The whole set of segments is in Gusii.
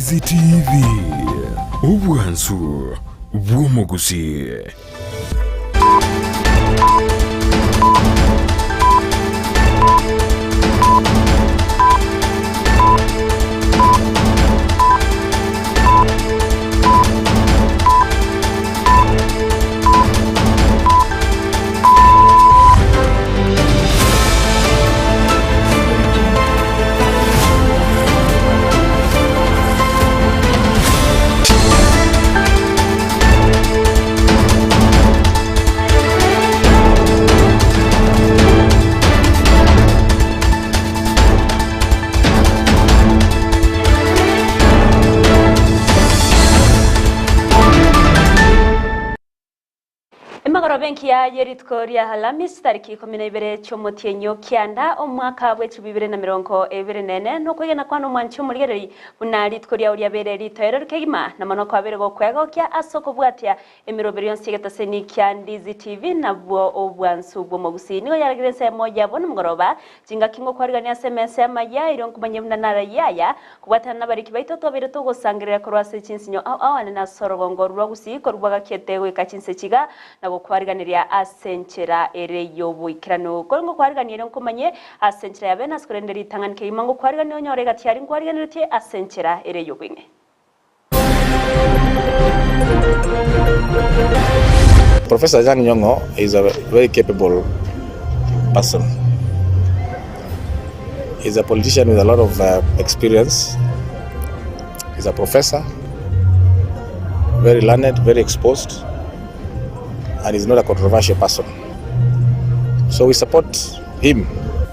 Ndizi TV, obwansu bw'omogusii. Emagoroba enkiya ye rituko ria Alhamisi tariki 12 chi'omotienyi o kianda omwaka bwe chilifu ibere na merongo ebere na ene, nokwegena kwane omwanchi omorigereri buna rituko riao riabeire ritoereru kegima, na mono kwabeire gokwegokia ase okobwatia emeroberi yonsi y'egetaseni kia Ndizi TV nabwo obwansu bw'omogusii. Nigo yaragire ensemo yabo nomogoroba chingaki ngokwarigania ase emesa y'amayia erio nkomanye buna narayie aya Kobwatana nabariki baito twabeire togosangereria korwa ase chinsinyo ao ao ane nase orogongo rwa Gusii korwa gakiete goika chinse chiga na gokwariganeria ase enchera ere y'oboikeranu. Kore ngokwariganiere ere nkomanye ase enchera ya bene ase korende ritang'ani kegima ngokwariganie onyore egati aria nkwariganeretie ase enchera ere y'obweng'e. Professor Anyang' Nyong'o is a very capable person. He's a politician with a lot of uh, experience. He's a professor, very learned, very exposed, and he's not a controversial person. So we support him.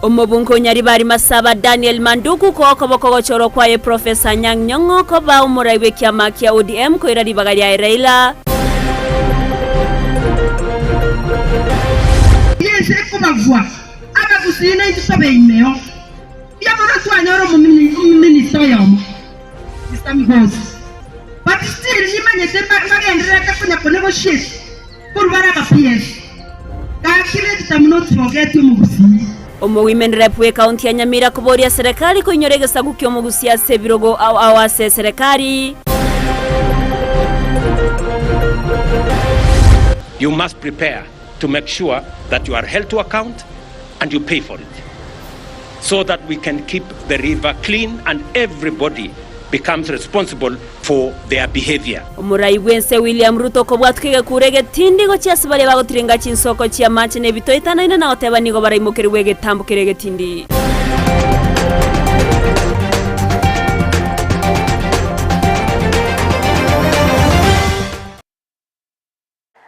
Omobunge o Nyaribari Masaba Daniel Manduku koa okoboko gochorwa kwaye Professor Anyang' Nyong'o koba omorai bw'ekiama kia ODM koira ribaga riaye Raila. Ense ekobagwa abagusii naintwe tobe imeo. Mbuya mono twanyora omominista oyomo Mister Migosi but still nimanyete mbagendererete konya ko negotiate korwa bare aba PS. Gaki let them not forget omogusii. Omowomen Rep bw'ekaunti ya Nyamira koboria serekari koinyora egesaku ki'omogusii ase ebirogo ao ao ase eserekari. You must prepare to make sure that you are held to account and you pay for it so that we can keep the river clean and everybody becomes responsible for their behavior. Omorai bw'ense William Ruto okobwatuka egekuro egetindi gochia ase baria bagotiringa chinsoko chi'amache na ebito etanaine na goteba nigo baraimokerigwe egetambo keria egetindi.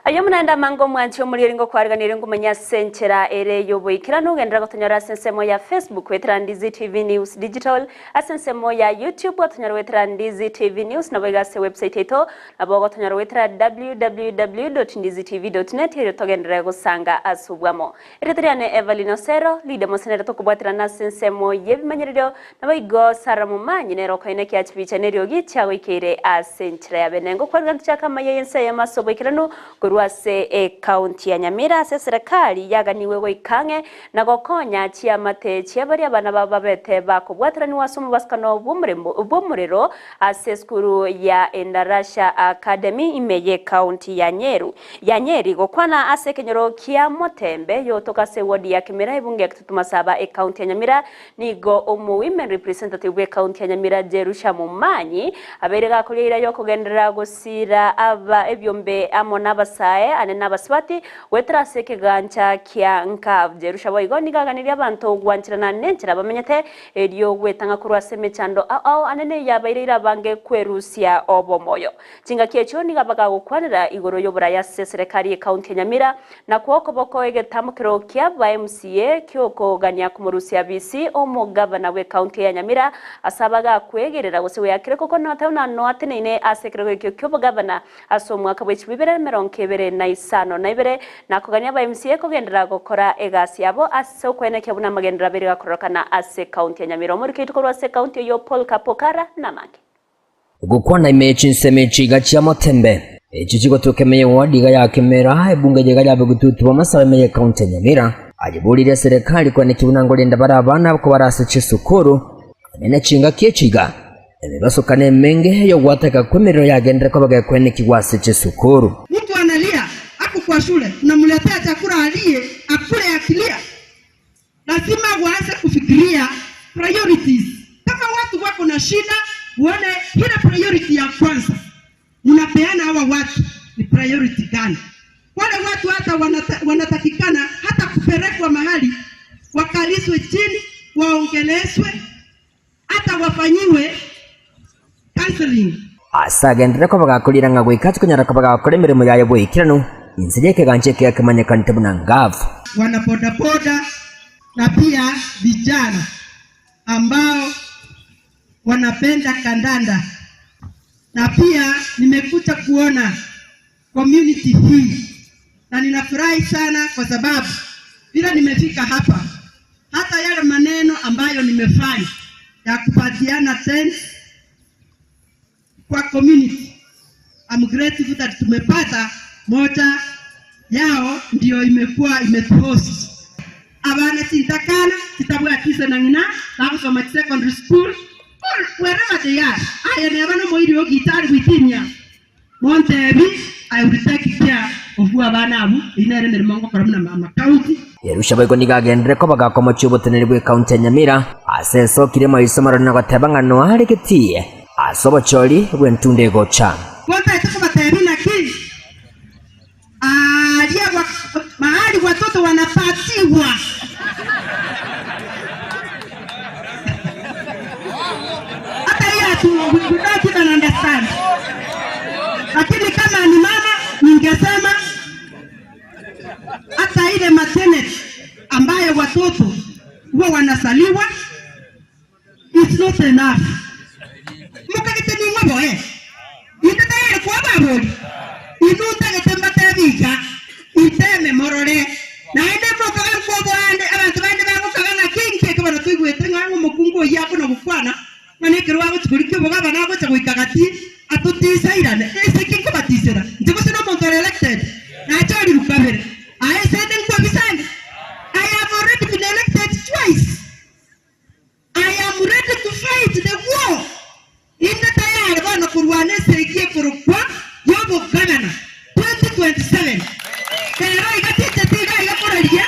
Ayio naende amange omwanchi omoriori ngokwariganirie ngomanye ase enchera ere y'oboikeranu ogenderera gotonyora ase ensemo ya Facebook goetera Ndizi TV News Digital, ase ensemo ya YouTube gotonyora goetera Ndizi TV News naboigo ase website yaito nabo ogotonyora goetera www.ndizitv.net erio togenderere gosanga ase obwamo. Erieta riane Evelyn Osero, Lydia Mose nere tokobwaterana ase ensemo y'ebimanyererio Naboigo Sara momanyi nere okoenekia chibicha neriogi chiagoikeire ase enchera ya bene. Ngokwarigania ntochake amaiya y'ense eyemo ase oboikeranu korwa ase ecounty ya Nyamira ase eserekari yaganiwe goika ang'e na gokonya chiamate chia baria abana babo babete bakobwateranigwa ase omobasukano bw'omorero ase esukuru ya Endarasha Academy ime y'ecounty ya Nyeru ya Nyeri gokwana ase ekenyoro kia Motembe yotoka ase eward ya Kimera ebunge ya Kitutu Masaba ecounty ya Nyamira Nigo omo-women representative bw'ecounty ya Nyamira Jerusha Momanyi abeire gakoria eira y'okogenderera gosiira aba ebiombe amo n'abasae ane n'abasubati goetera ase ekegancha kia Nkav. Jerusha boigo nigo aganirie abanto gwancherana nenchera bamenyete erio gwetang'a korwa ase emechando ao ao ane neyabaire irabange kwerusia obomoyo. Chingaki echio nigo abagagokwanera igoro y'oboraai ase eserekari y'ecounty ya Nyamira Nakwo okoboko egetamokero kia ba MCA ki'okogania komorusia BC omogavana bw'ecounty ya Nyamira ase abagakwegerera gose goyakera koko noteba noateneine ase ekerogo ekio ki'obogavana ase omwaka bwe chilifu ibere na emerongo ebere na isano na ibere nakogania aba MCA kogenderera gokora egasi yabo ase okwenekia buna amagenderero abere gakororokana ase ecounty ya Nyamira. Omoriki oito korwa ase ecounty eyio Paul Kapokara namange. Gokwana ime ye chinsemo echi iga chia Motembe, echio chigotoka ime ye ward iga ya Kimera, ebunge eye iga yabe gotutu bw'amasabo ime ye county ya Nyamira, ayeboririe eserekari koenekia buna ngorenda bare abana kobare ase chisukuru, nonya ne chingaki echi iga. Emebasokano emenge y'ogwateka kw'emerero yagenderere koba gekwenekigwa ase chisukuru. Mtu analia ako kwa shule, unamletea chakula alie, akule akilia. Lazima waanze kufikiria priorities. Kama watu wako na shida, uone ile priority ya kwanza mnapeana hawa watu ni priority gani? Wale watu hata wanatakikana hata kupelekwa mahali wakalizwe chini, waongelezwe, hata wafanyiwe counseling. Ase agenderere koba gakorira ng'a goika tikonyara koba gakora emeremo yaye boikeranu, inse y'ekegancha eke gekemanyekanete buna Ngavu. Wanabodaboda na pia vijana ambao wanapenda kandanda, na pia nimekuja kuona community hii na ninafurahi sana kwa sababu vile nimefika hapa, hata yale maneno ambayo nimefanya ya kupatiana tents kwa community, I'm grateful that tumepata moja yao ndio imekuwa imetuhost abana sintakana sitabwatise na ng'ina bagosoma secondary school all wherever they are aya neba nomoiri ogitari gwitinya montebi I will take care of abana abu inere emirimo ngokora buna mama county. Yerusha boigo nigo agenderere koba gakomochia oboteneneri bw'ecounty ya Nyamira ase esokire maiso marore na goteba ng'a noaregetie ase obochori bw'entunda egocha. Bontaete kobatebia naki aaria mahali watoto wanapatiwa. Hata hiyo hatu, we don't even understand. Lakini kama ni mama ningesema hata ile maternity ambayo watoto huwa wanasaliwa it's not enough. Mukagite ni ng'oboe inde tayari kwa babori inu ntagete mbatebika iteme morore naende mokaga nkoboande abanto bande bagokaga ng'a kinki eke bono toigwete ng'a omokungu oyio akona gokwana ng'a nekero bagochikori oboga aba nagocha goika gati atotisairane ase ki nkobatisera inche gose na omonto ore elected nachoriru kabere aye ase ende nkwabisande I have already been elected twice. I am ready to fight the war. Inde tayari bono korwana esegi ekorokwa y'obogabana 2027. Rero iga tincheti iga iga koraria,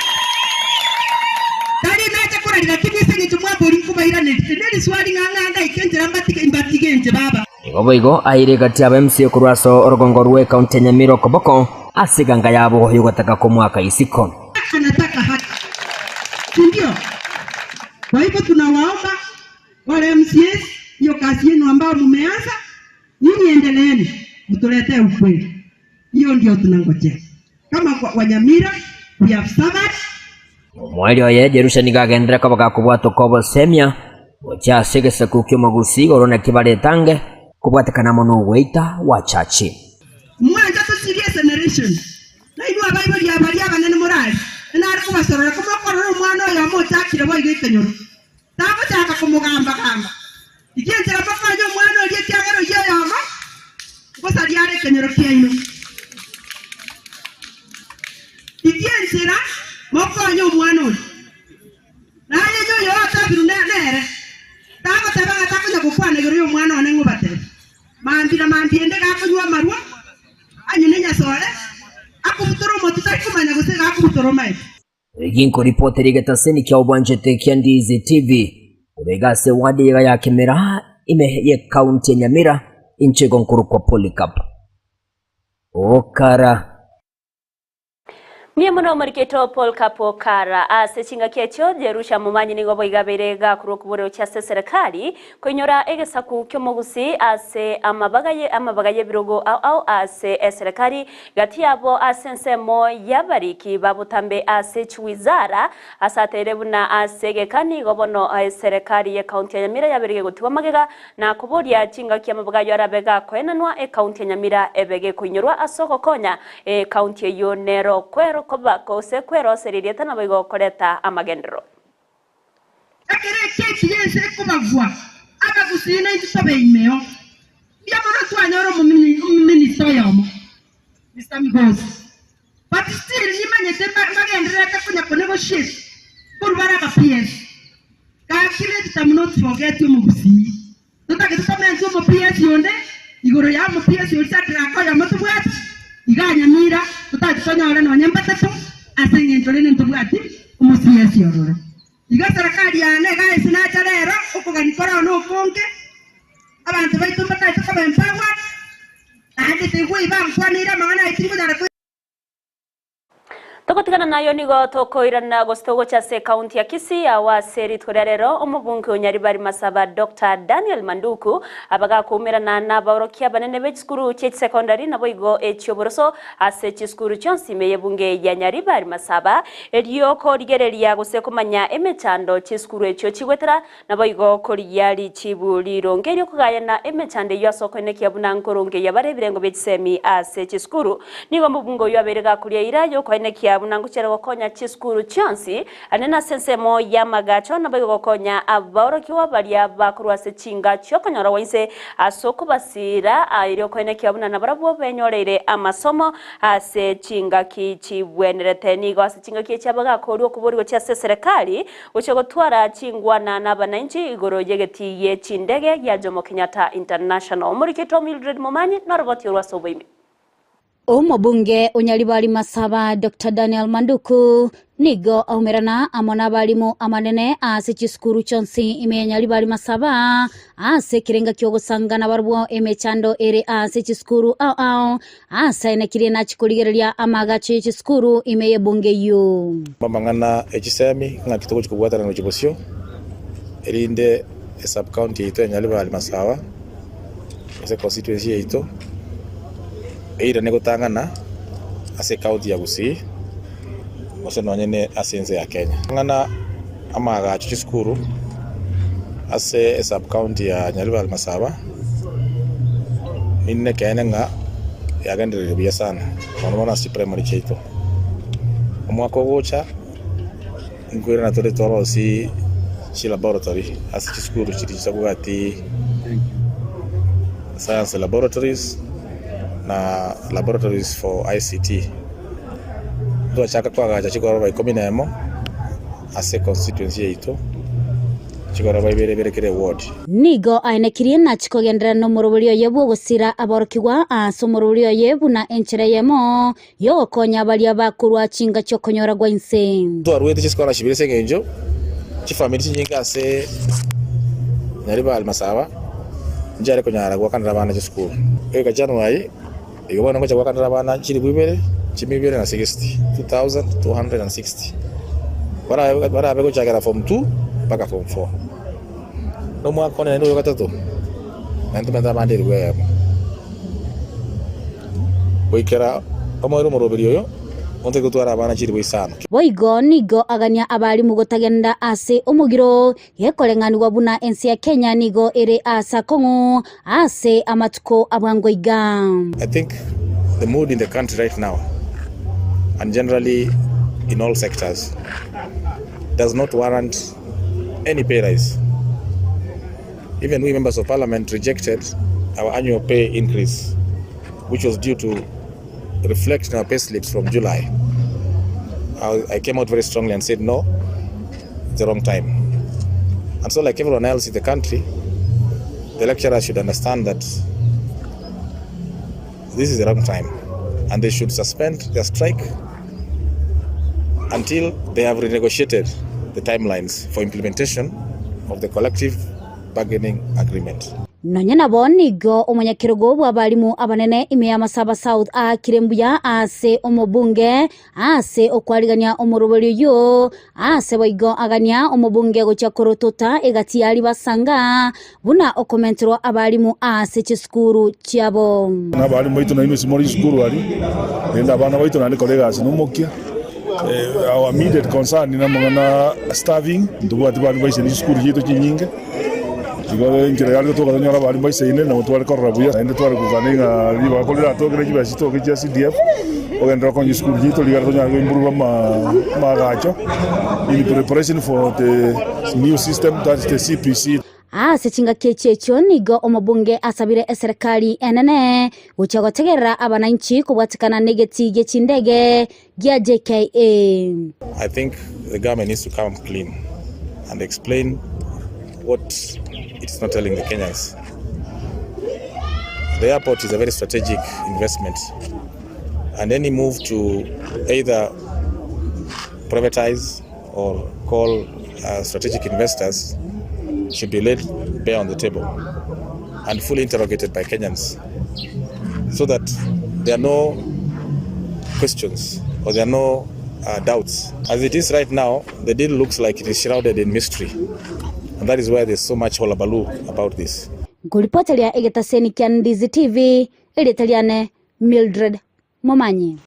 tari nacha koraria lakini ase eng'encho mwambori nkobairaneria. Eri neriswali ng'a ng'a ndaike enchera mbatige mbatige inche baba. Igo boigo aire egati y'aba MC korwa ase orogongo rw'ecounty ya Nyamira okoboko ase eganga yabo y'ogotaka kw'omwaka isiko. Anataka haki, si ndio? Kwa hivyo tunawaomba wale MCAs, hiyo kazi yenu ambayo mumeanza, nyinyi endeleeni, mtuletee ukweli. Hiyo ndio tunangojea. Kama kwa Wanyamira, we have suffered. Omoerio oye Jerusha nigo agenderere koba gakobwatoka obosemia gochia ase egesaku ki'omogusii igoro naki baretange kobwatekana amo nogoita gwa chachi. Mwancha tosirie generation, na inwe abaibori abaria abanene morari, nare kobasorora komokorora omwana oyomo ochakire boigo ekenyoro, tagochaka komogamba-gamba. Rigia enchera mokonye omwana oria ekiagera oyio oyomo ngosaria are ekenyoro kiaino. Rigia enchera mokonye omwana oria. Naye inye oyo otebiru nere, tagoteba ng'a takonya gokwana igoro y'omwana one ng'obatebie. Mambia na mambia ende gakonywa amarwa, anywe nenyasore, akobutora omotwe tari komanya gose gakobutora omaete. Rigia nkoripotera egetaseni kia obwanchete kia Ndizi TV korwa iga ase ewadi iga ya Kemera ime y'ecounty ya Nyamira inche igo nkorokwa Polycarp Okara. Mbuya mono omoriketo Paul Kapo Kara. Ase chingaki echio, Jerusha Momanyi nigo boigo abeire gakorwa okoborero chia ase eserekari koinyora egesaku ki'omogusii ase amabaga ye amabaga y'ebirogo ao ao ase eserekari gati yabo ase ensemo y'abariki ba botambe ase chiwizara ase ateire buna ase egeka nigo bono eserekari y'ecounty ya Nyamira yabeire gegotigwa magega na koboria chingaki amabaga ayio arabe gakoenanwa ecounty ya Nyamira ebe gekoinyorwa ase ogokonya Ekaunti eyio nero koba gose kweroseria erieta naboigo koreta amagenderero. Ekero ekeki y'ense ekobagwa, abagusii naintwe tobe imeo. Mbuya mono twanyora omominista oyomo, Mister Migosi, but still nimanyete mbagendererete konya konegotiate korwa bare aba PS. Gaki let them not forget omogusii. Totagete tomente. omo-PS onde igoro ya omo-PS oria Shadrack oyomo tobwati, iga Nyamira totachi tonyore nonye mbatato ase engencho rende ntobwati omo-CS ororo. Igo eserekari yane iga ase nacha rero okogania koreo nokonge, abanto baito mbataete koba empowered, naende tigwe bankwaneire amang'ana ayio tingonyara koira. Togotigana nayo nigo tokoirana gose togocha ase ekaunti ya Kisii agwo ase rituko ria rero omobunge o Nyaribari Masaba Doctor Daniel Manduku abagakoumerana nabaorokia abanene be chisukuru chie chisecondary naboigo echioboroso ase chisukuru chionsi ime yebunge ya Nyaribari Masaba erio korigereria gose komanya emechando chisukuru echio chigwetera Naboigo korigia richibu rironge ri'okogayana emechando eyio ase okoenekia buna nkorongeyia bare ebirengo bie chisemi ase chisukuru. Nigo omobunge oyio abeire gakoria eira y'okoenekia buna ngochiare gokonya chisukuru chionsi, anene ase ensemo y'amagacho, naboigo gokonya abaorokigwa baria bakorwa ase chinga chi'okonyora gwa inse ase okobasiira, erio okoenekia buna nabarabwo benyoreire amasomo ase chingaki chibwenerete. Nigo ase chingaki echi abagakorwa okoborigwa chia ase eserekari Gochia gotwara chingwana nabananchi igoro y'egetii gie chindege gia Jomo Kenyatta International. Omoriki oito Mildred Momanyi noroboti orwo ase oboime. Omobunge o Nyaribari Masaba Doctor Daniel Manduku nigo aumerana amo nabarimu amanene ase chisukuru chionsi ime ya Nyaribari Masaba ase ekerenga ki'ogosangana barabwo emechando ere ase chisukuru ao ao Ase aenekirie nachie korigereria amaagacho ye chisukuru ime y'ebunge eyio. Amang'ana e chisemi ng'aki togochia kobwatana gochia bosio, erinde esub-county yaito ya Nyaribari Masawa, gose econstituency yaito, eirane gotang'ana ase ecounty ya Gusii, gose nonye ne ase ense ya Kenya. Amang'ana amaagacho chisukuru ase esub-county ya Nyaribari Masaba, ninde nekeene ng'a yagendereire buya sana, mono mono ase chiprimary chiaito. Omwaka ogocha, nkoirana tore torosie chilaboratory ase chisukuru chiria chitabwati science laboratories na laboratories for ICT. Twachaka koagacha chigoroba ikomi na emo ase econstituency yaito, chigoroba ibere ibere kera eward. Nigo aenekirie nachie kogenderera nomorobori oye bw'ogosira aborokigwa ase omorobori oye buna enchera eyemo y'ogokonya baria bakorwa chinga chi'okonyora gwa inse. Twaruete chischolarship ase engencho chifamiri chinyinge ase Nyaribari Masaba nchiare konyara goakanera abana chisukuru. Goika January Igo bono ngocha goakanera abana chilifu ibere, chimia ibere na sixty, 2,260, barabe barabe gochakera form two mpaka form four. Na omwaka one naende oyo gatato, naende tomente abande elifu eyemo. Goikera omoerio omoroberi oyo, ontoki gotwara abana chilifu isano. Boigo nigo agania abalimu gotagenda ase omogiro Gekoreng'anigwa buna ense ya Kenya nigo ere aase akong'u ase amatuko a bwango iga. I think the mood in the country right now and generally in all sectors does not warrant any pay rise. Even we members of parliament rejected our annual pay increase which was due to reflect in our pay slips from July. I, I came out very strongly and said no, it's the wrong time. And so like everyone else in the country, the lecturers should understand that this is the wrong time and they should suspend their strike until they have renegotiated the timelines for implementation of the collective bargaining agreement. Nonya nabo nigo omonyakerogo bw'abalimu abanene ime ya Masaba South aakire mbuya ase omobunge ase okwarigania omoroberi oyio, ase boigo agania omobunge gochia korotota egati ya ribasanga buna okomenterwa abalimu ase chisukuru chiabo. Nabalimu baito nainwe ase more chisukuru aria, rende abana baito naende kora egasi nomokia. Our immediate concern namang'ana a staffing, ntobwati balimu baisaine chisukuru chiaito chinyinge, igo enchera yare gotoka tonyore abalimu baisaine nabo tware korora buya, naende tware kogania ng'a ribaga kori riratokere chibesa chitoke chia CDF, ogenderere gokonya chisukuru chiaito rigere tonyare koimprove amaagacho in preparation for the new system that is the CBC. Ase chingaki echi echio nigo omobunge asabire eserekari enene gochia gotegerera abananchi kobwatekana negetii gie chindege gia JKIA. I think the government needs to come clean and explain what it's not telling the Kenyans. The airport is a very strategic investment and any move to either privatize or call strategic investors should be laid bare on the table and fully interrogated by Kenyans so that there are no questions or there are no doubts. As it is right now, the deal looks like it is shrouded in mystery and that is why there's so much hullabaloo about this. Nkoripoteria egetaseni kia Ndizi TV, erieta riane Mildred Momanyi.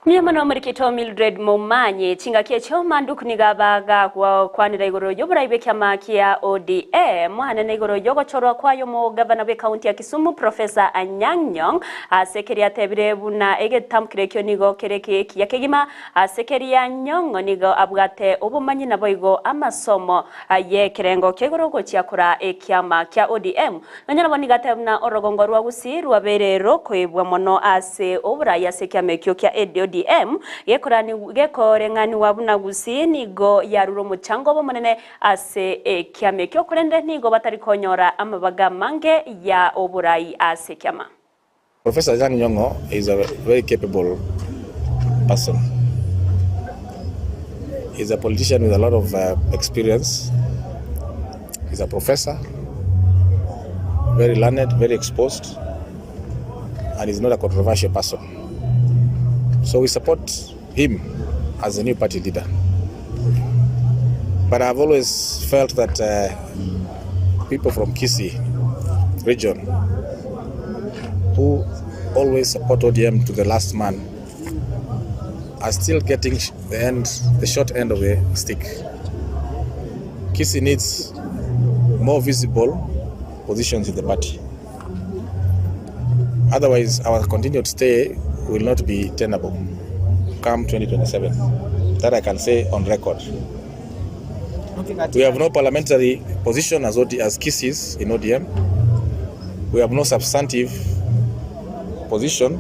Mbuya mono omorikito Mildred Momanyi. Chingaki echio Manduku nigo aba gagokwanera igoro y'oborai bw'ekiama kia ODM, anene igoro y'ogochorwa kwaye omogavana bw'ekaunti ya Kisumu Professor Anyang' Nyong' ase keria atebire buna egetamkire ekio nigo kere ekiya kegima ase keria Nyong'o nigo abwate obomanyi naboigo amasomo y'ekerengo kia igoro gochia koraa ekiama kia ODM. Nonya nabo nigo ateba buna orogongo rwa Gusii rwabeire rokoibwa mono ase oborai ase ekiama ekio kia ODM, gekoreng'anigwa buna Gusii nigo yarure omochango obo omonene ase ekiama ekio, korende nigo batari konyora amabaga amange ya oborai ase ekiama. Professor Anyang' Nyong'o is a very capable person. He's a politician with a lot of experience. He's a professor, very learned, very exposed, and he's not a controversial person. So we support him as a new party leader. But I've always felt that people from Kisii region who always support ODM to the last man are still getting the end, the short end of the stick. Kisii needs more visible positions in the party. Otherwise, our continued stay will not be tenable come 2027. That I can say on record. We have no parliamentary position as, OD, as Kisiis in ODM. We have no substantive position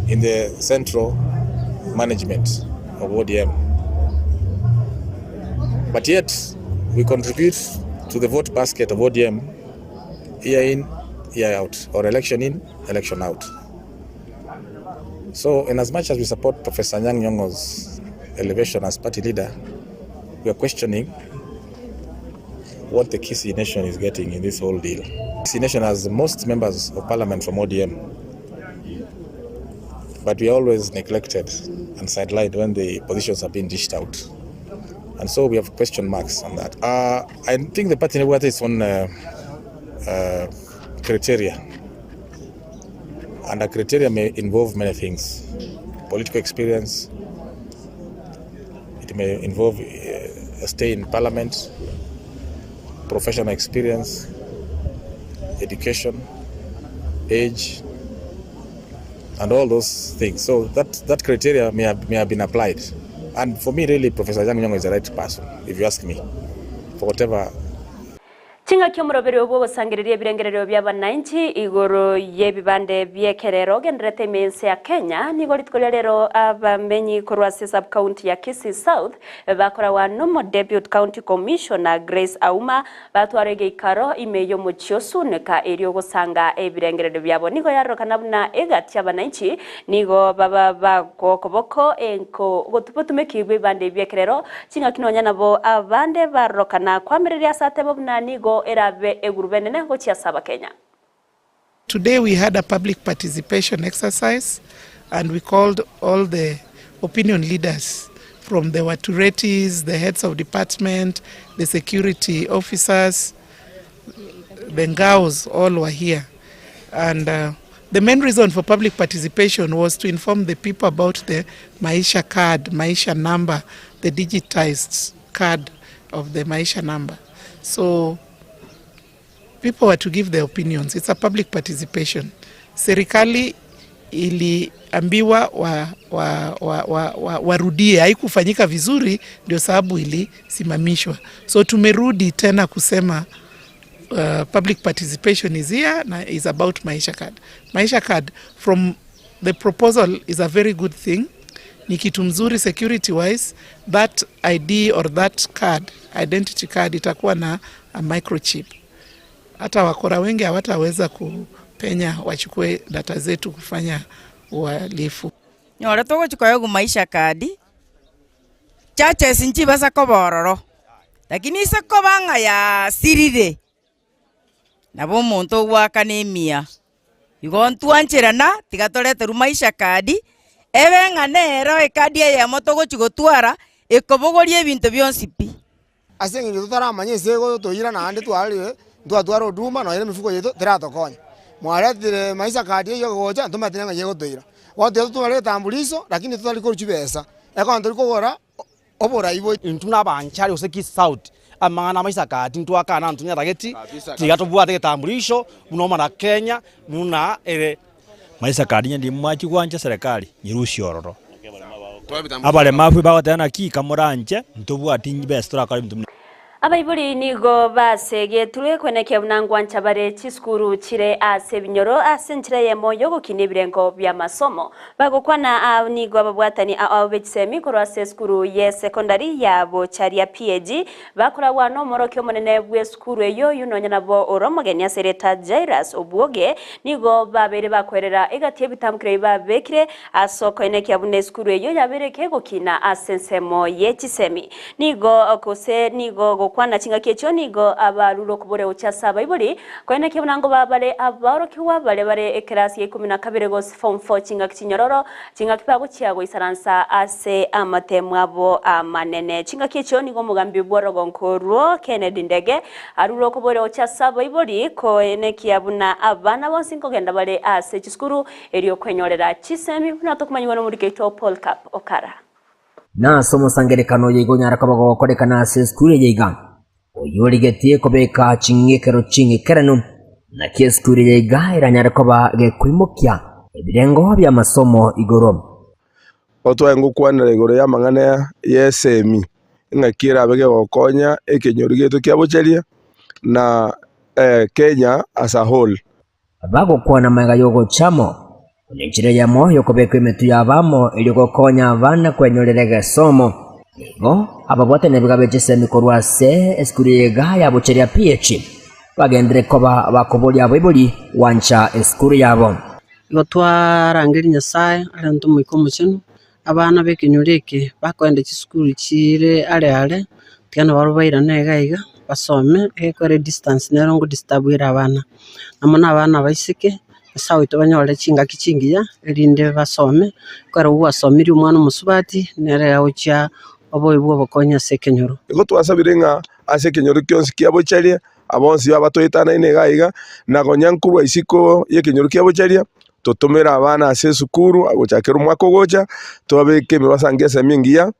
in the central management of ODM. But yet, we contribute to the vote basket of ODM year in, year out, or election in, election out. So, in as much as we support Professor Anyang' Nyong'o's elevation as party leader, we are questioning what the Kisii nation is getting in this whole deal. Kisii nation has most members of parliament from ODM, but we are always neglected and sidelined when the positions have been dished out. And so we have question marks on that. I think the party has its own criteria. And a criteria may involve many things. Political experience, it may involve a stay in parliament, professional experience, education, age, and all those things. So that, that criteria may have, may have been applied. And for me, really, Professor Anyang' Nyong'o is the right person, if you ask me, for whatever Chingaki omoroberio bw'ogosangereria ebirengererio bi'abananchi igoro y'ebibande bi'ekerero ogendererete ime y'ense ya Kenya, nigo rituko ria rero abamenyi korwa ase sub-county ya Kisii South bakoragwa nomo Depute County Commissioner Grace Auma batwara egeikaro ime y'omochie o Sunika erio gosanga ebirengererio biabo. Nigo yarorokana buna egati y'abananchi nigo baba bagokoboko enko botumeki bw'ebibande ebi bi'ekerero Chingaki nonya nabo abande barorokana koamereria ase atebe buna nigo erabe egurube enene gochia ase Abakenya. Today we had a public participation exercise and we called all the opinion leaders from the Waturetis, the heads of department, the security officers, the Ngaos, all were here. And uh, the main reason for public participation was to inform the people about the Maisha card, Maisha number, the digitized card of the Maisha number. So people were to give their opinions. It's a public participation. Serikali iliambiwa wa, wa, wa, wa, wa, warudie, haikufanyika vizuri, ndio sababu ilisimamishwa. So tumerudi tena kusema public participation is here na is about Maisha Card. Maisha Card from the proposal is a very good thing. Ni kitu mzuri security wise, that ID or that card, identity card itakuwa na a microchip. Hata wakora wengi hawataweza ku, penya wachukue data zetu kufanya uhalifu. Nyore togochia koegwa maisha card, churches nchibasa koba ororo, lakini ase koba ng'a yasirire, nabo omonto ogoakana emiya. Igo ntwancherana, tiga toreterwe maisha card, ebe ng'a nero ecard eyemo togochia gotwara, ekobogoria ebinto bionsi pi. Ase engencho totaramanya ense egotoira naende twarire, ntwatwara oduma nonya emifuko yaito teratokonya. Mwaretire maisha card eywo egocha ntomanyete neng'ai egotoira. Bono tiga totware egetambuliso lakini totari korwa chibesa, ekero tori kogora oborai bwa. Intwe nabanchari gose Kisauti, amang'ana a maisha card ntwakana ntonyatageti, tiga tobwate egetambulisho buna omwana Kenya buna ere. Maisha card onye ndimwachi gwancha serikali nyerusie ororo. Abaremafu bagoteba naki kamoranche ntobwati besa torakore ebinto buna. Abaibori nigo basegeturwe kwenekia buna ngwancha bare chisukuru chire ase ebinyoro ase enchera eyemo y'ogokina ebirengo bi'amasomo. Bagokwana aa nigo ababwatani ao be chisemi korwa ase esukuru ye secondary ya Bocharia PAG bakoragwa nomorokia omonene bw'esukuru eyio oyio nonya nabo ore omogeni ase erieta Jairus Obwoge nigo babeire bakoerera egati y'ebitamkero ebi babekire Ase okoenekia buna esukuru eyio yabeire kegokina ase ensemo ye chisemi. Nigo gose nigo gokwana chingaki echio nigo abarure okobora gochia ase abaibori, koenekia buna ngoba bare abaorokigwa baria bare ekerasi ya ikomi na kabere gose form four chingaki chinyororo, chingaki bagochia goisaransa ase amatemu abo amanene. Chingaki echio nigo omogambi bw'orogonko orwo Kennedy Ndege arure okobora gochia ase abaibori koenekia buna abana bonsi nkogenda bare ase chisukuru Erio kwenyorera chisemi buna tokomanyigwa nomoriki oito Paul Cap Okara. Na ase omosangererekano oyo iga onyare koba gogokorekana ase esukuru eye iga, oyio origetie kobeka ching'ekero ching'ikeranu, naki esukuru eye iga eranyare koba gekoimokia ebirengo bi'amasomo igoro. Otwae ngokwanera igoro y'amang'ana y'esemi, ng'aki erabe gegokonya ekenyoro giaito kia Bocharia na Kenya as a whole. Bagokwana magega y'ogochamo, buna enchera eyemo y'okobeka emetwe y'abamo erio gokonya abana kwenyorera egesomo. Nigo ababwatani abiga be chisemi korwa ase esukuru eye iga ya Bocheria PH bagenderere koba bakoboria abaibori gwancha esukuru yabo. Igo twarangeria Nyasae arente Omoika Omochenu, abana b'ekenyoro eke bakoenda chisukuru chiire are are, tiga nabarabwo bairane iga iga basome, egekogera edistance nero ngodisturb ere abana. Amo na abana abaiseke, Nyasae oito banyore chingaki chingiya erinde basome, ekero gwasomirie omwana omosubati, nere agochia obobe bwa obokonyi ase ekenyoro. Igo twasabire ng'a ase ekenyoro gionsi kia Bocharia, abonsi abatoetanaine iga iga, na konya nkorwa isiko y'ekenyoro kia Bocharia, Totomere abana ase esukuru gochakera omwaka ogocha, tobabeke emebasango esemi engiya,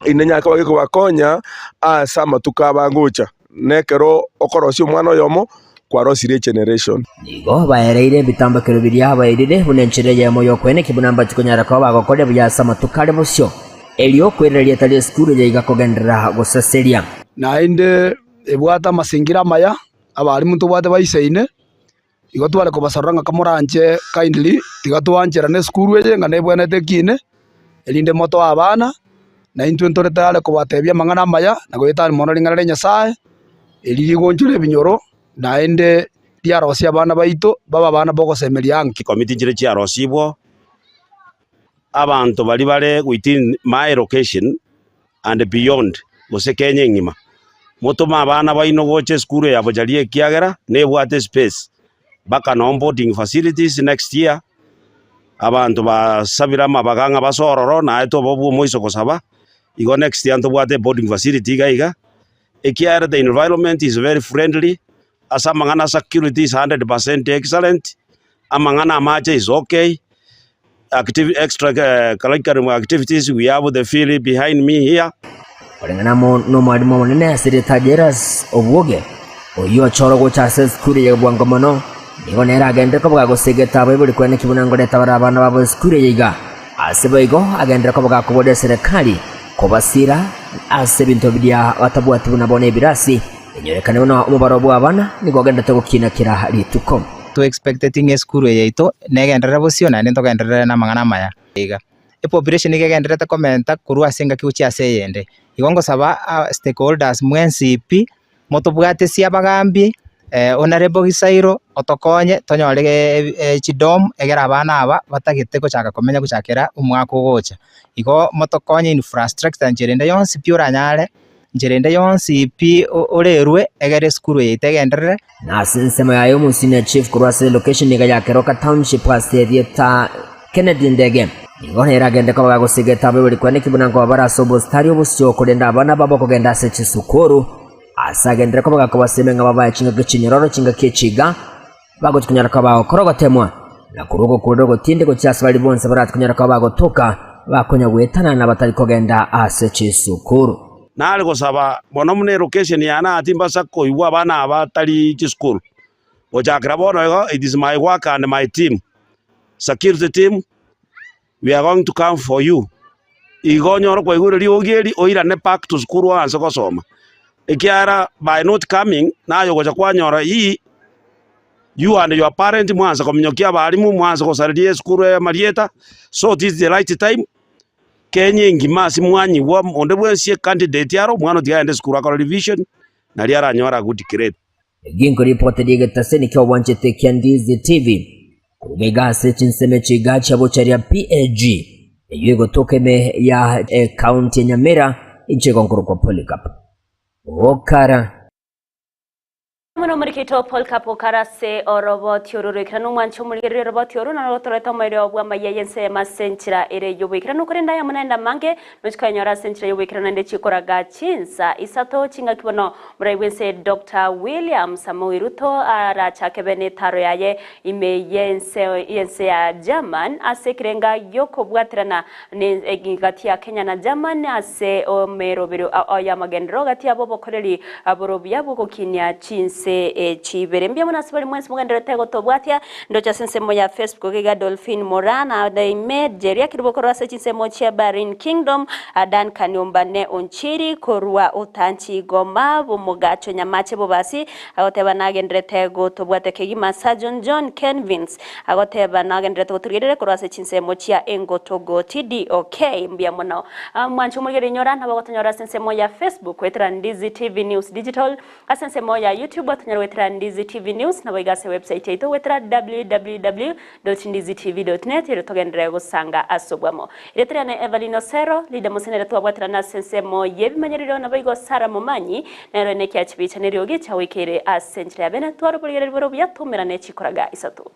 erinde nyare koba gekobakonya ase amatuko abo agocha. Na ekero okorosia omwana oyomo, kwarosirie egeneration. Nigo baereire ebitambokero biria bairire buna enchera eyemo y'okoenekia buna mbatikonyara koba bagokoria buya ase amatuko are bosio, erio kwerera erieta ri'esukuru eye iga kogenderera goseseria. Naende ebwate amasingira amaya, abalimu ntobwate baisaine. Igo tware kobasarora ng'a kamoranche kindly, tiga twancherane esukuru eye ng'a nebwenerete ekine, erinde motoe abana, na intwe ntore tayari kobatebia amang'ana amaya, na goetania mono ring'ana ria Nyasaye, eri rigonchore ebinyoro, naende riarosie abana baito, babe abana bogosemeria ange. Chikomiti nchire chiarosibwo, abanto baria bare within my location and beyond, gose Kenya engima, motome abana baino gocha esukuru eye ya Bocharia ekiagera nebwate espace mpaka noo boarding facilities next year, abanto basabire amabaga ng'a basoe ororo naye tobe bwa omoiso gosaba, igo next year ntobwate boarding facility iga iga, ekiagera the environment is very friendly, ase amang'ana a security is 100% excellent, amang'ana amache is okay, activi extra curriculum activities we have the field behind me here. Koreng'ana amo nomwalimu omonene ase erieta Jairus Obwoge, oyio ochorwa gocha ase esukuru eye bwango mono, nigo nere agenderere koba gagosegeta abaibori kweneki buna ngoreta bare abana babo esukuru eye iga. Ase boigo agenderere koba gakoboria eserekari kobasira ase ebinto biria batabwati buna bono ebirasi, Enyorekane buna omobaro bw'abana nigo ogenderete gokina kera rituko. To expecteti ng'a esukuru eye yaito negenderere bosio naende ntogenderere namang'ana amaya iga. Epopulation iga egendererete komenta korwa ase engaki gochia ase eyende. Igo ngosaba stakeholders mwensi pi, motobwatesie abagambi. Honourable Gisairo otokonye tonyore chidorm egere abana aba batagete gochaka komenya gochakera omwaka ogocha. Igo motokonye infrastructure nchera ende yonsi pi oranyare, nchera ende yonsi pi orerwe egere esukuru eye tegenderere. Na ase ensemo yaye omosenior chief korwa ase elocation iga ya Keroka Township ase erieta Kennedy Ndege nigo nere agende koba gagosegeta abaibori kweneki buna nkoba bare ase obositari obosio korende abana babo kogenda ase chisukuru ase agenderere koba gakobasemia ng'a babae chingaki chinyororo chingaki echi iga bagochia konyara koba bagokora ogotemwa na korwa ogokurera ogotindi gochia ase baria bonsi barati konyara koba bagotoka bakonya goetanana na batari kogenda ase chisukuru. Nare gosaba mono buna elocation yane aa timbasa koigwa abana aba batari chisukuru. Gochakera bono igo it is my work and my team, security team, we are going to come for you. Igo onyore kwaigure riogi eri oirane back to school oanse gosoma. Ekiagera by not coming naye ogocha kwanyora hii you and your parent mwanse kominyokia abalimu mwanse gosareria esukuru eye amarieta so this is the right time Kenya engima ase mwanyigwa onde bwensi ecandidate aro omwana otiga agende esukuru akore revision nario aranyore a good grade. Ginko ripoti ri'egetaseni ki'obwanchete kia Ndizi TV koruga iga ase chinsemo echi iga chia bocharia PAG eyio egotoka ime ya ekaunti ya Nyamira inche igo nkorokwa Polycarp Okara. Mono omorikito Polycarp Okara ase oroboti oro roikeranu omwanche omorigereria oroboti oro naro rotorete omoerio bw'amayia y'ensemo ase enchera ere y'oboikeranu korende aya amo naende amange nochia koyanyora ase enchera y'oboikeranu naende chikoraga chinsa isato chingaki bono Morai bw'ense Doctor William Samoei Ruto arachake bene etaro yaye ime y'ense y'ense ya German ase ekerenga gi'okobwaterana ne gati ya Kenya na German ase omerobero y'amagenderero gati yabo obokoreri bore obuya bw'ogokinia chinse echi ibere. Mbuya mono ase baria mwensi mogendererete gotobwatia ndoche ase ensemo ya Facebook iga Dolphine Moraa na Daime Jeria Kerubo korwa ase chinsemo chia Bahrain Kingdom, Duncan Ombane Onchiri korwa Otanchi Goma bw'omogacho Nyamache Bobasi agoteba nagenderete gotobwata kegima Surgeon John Kenvins agoteba nagenderete gotorigereria korwa ase chinsemo chia Engotogo TDOK mbuya mono mwanche omorigereria inyora nabo ogotonyora ase ensemo ya Facebook goetera Ndizi TV News Digital Ase ensemo ya YouTube otonyare goetera Ndizi TV News naboigo ase website yaito goetera www.ndizitv.net erio togenderere gosanga ase obwamo. Erieta riane Evelyn Osero, Leader Mose nere twabwaterana ase ensemo y'ebimanyererio naboigo Sarah Momanyi nero ene ekiachibicha neriogi chiagoikeire ase enchera ya bene tware oborigereria bore obuya toumerane chikoraga isato.